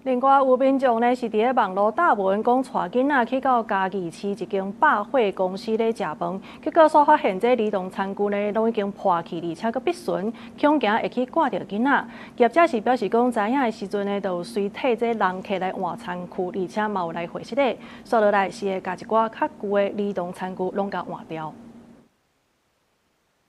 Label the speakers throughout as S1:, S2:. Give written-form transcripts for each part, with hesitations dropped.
S1: 另外有民眾呢是佇咧網路貼文，講帶囡仔去到嘉義市一間百貨公司咧食飯，結果煞發現這兒童餐具呢攏已經破去，而且閣必損，恐驚會去割著囡仔。業者是表示講，知影的時陣呢，就有隨替這人客來換餐具，而且嘛有來回失的。煞落來是會共一寡較舊的兒童餐具攏共換掉。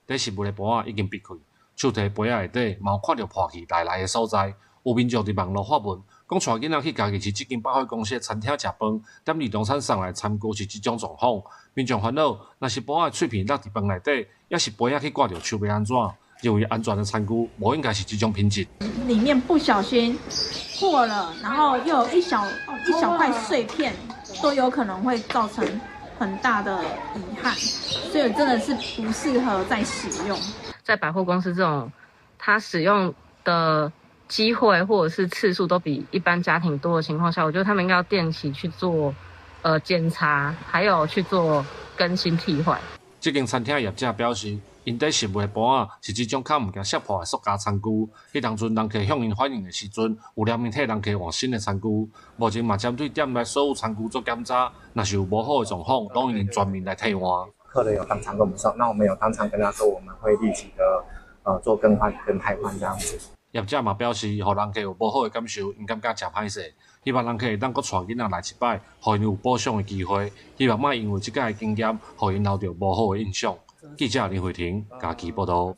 S2: 佇食物的盤仔已經閉開，手提杯仔內底嘛有看著破去內內的所在。有民眾佇網路發文，講帶囡仔去嘉義市這間百貨公司的餐廳食飯，點兒童餐送來餐具是這種狀況。民眾煩惱，若是盤仔的碎片落佇飯內底，抑是杯仔去割著手欲按怎？認為安全的餐具無應該是這種品質。
S3: 裡面不小心破了，然後又有一小一小塊碎片，都有可能會造成很大的遺憾，所以真的是不適合再使用。
S4: 在百貨公司這種，它使用的機會或者是次數都比一般家庭多的情況下，我覺得他們應該要定期去做檢查，還有去做更新替換。
S2: 這間餐廳業者表示，𪜶佇食物的盤仔是這種較毋驚摔破的塑膠餐具。彼當陣人客向𪜶反映的時陣，有聯名替人客換新的餐具。目前嘛針對店內所有餐具做檢查，若是有無好的狀況，攏已經全面來替換。
S5: 客人有當場跟我們說，那我們有當場跟他說，我們會立即的做更換跟替換這樣子。
S2: 業者嘛表示，予人客有無好的感受，𪜶感覺誠歹勢。希望人客會當閣帶囡仔來一擺，予𪜶有補償的機會。希望莫因為這擺的經驗，予𪜶留著無好的印象。記者林慧婷嘉義報導。